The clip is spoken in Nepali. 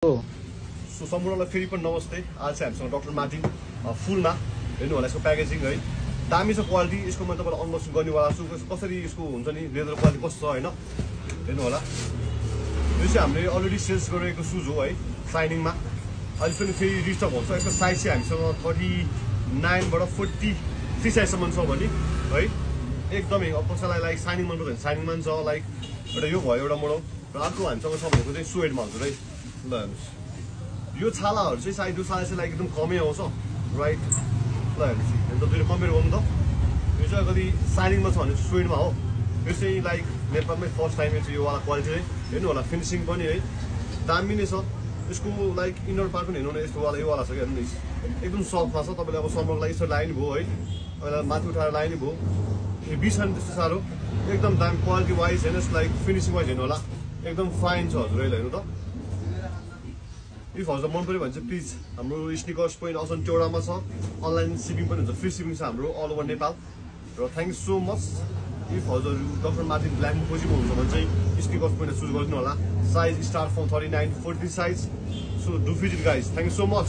सो सम्पूर्णलाई फेरि पनि नमस्ते। आज चाहिँ हामीसँग डाक्टर मार्टिन फुलमा हेर्नु होला। यसको प्याकेजिङ है दामी छ, क्वालिटी। यसको म तपाईँलाई अनबक्सिङ गर्नेवाला छु। कसरी यसको हुन्छ नि लेदर क्वालिटी कस्तो छ होइन, हेर्नु होला। यो चाहिँ हामीले अलरेडी सेल्स गरेको सुज हो है, साइनिङमा। अहिले पनि फेरि रिस्टक हुन्छ। यसको साइज चाहिँ हामीसँग 39 बाट 43 साइजसम्म छ भने है, एकदमै। अब कसैलाई लाइक साइनिङ मनपर्छ भने साइनिङमा पनि छ। लाइक एउटा यो भयो एउटा मोडल, र अर्को हामीसँग छ भनेको चाहिँ सुवेडमा हुन्छ है। ल हेर्नुहोस्, यो छालाहरू चाहिँ सायद यो छाला चाहिँ लाइक एकदम कमै आउँछ, राइट। ल हेर्नुहोस्, अन्त दुईवटा कम्पेयर गर्नु त। यो चाहिँ कति साइनिङमा छ भने सुवेडमा हो। यो चाहिँ लाइक नेपालमै फर्स्ट टाइम यो चाहिँ योवाला क्वालिटी है। हेर्नु होला, फिनिसिङ पनि है दामी नै छ। यसको लाइक इनर पार्ट पनि हेर्नु न, यस्तो योवाला छ क्या, हेर्नु एकदम सफ्टमा छ। तपाईँले अब समरको लागि यसो लगाए नि भयो है, तपाईँलाई माथि उठाएर लगाए नि भयो। हेभी छ नि त्यस्तो साह्रो, एकदम दामी क्वालिटी वाइज हेर्नुहोस्, लाइक फिनिसिङ वाइज हेर्नु होला, एकदम फाइन छ हजुरहरूले। हेर्नु त, इफ हजुर मन पऱ्यो भने चाहिँ प्लिज हाम्रो स्निकर्स पोइन्ट असनचौडामा छ। अनलाइन सिपिङ पनि हुन्छ, फ्री सिपिङ छ हाम्रो अल ओभर नेपाल। र thank you so much. If हजुर डाक्टर मार्टिन ब्ल्याकमा खोजिनु हुन्छ भने चाहिँ स्निकर्स पोइन्ट चुज गरिदिनु होला। Size start from 39 43 size. So do visit guys, thank you so much.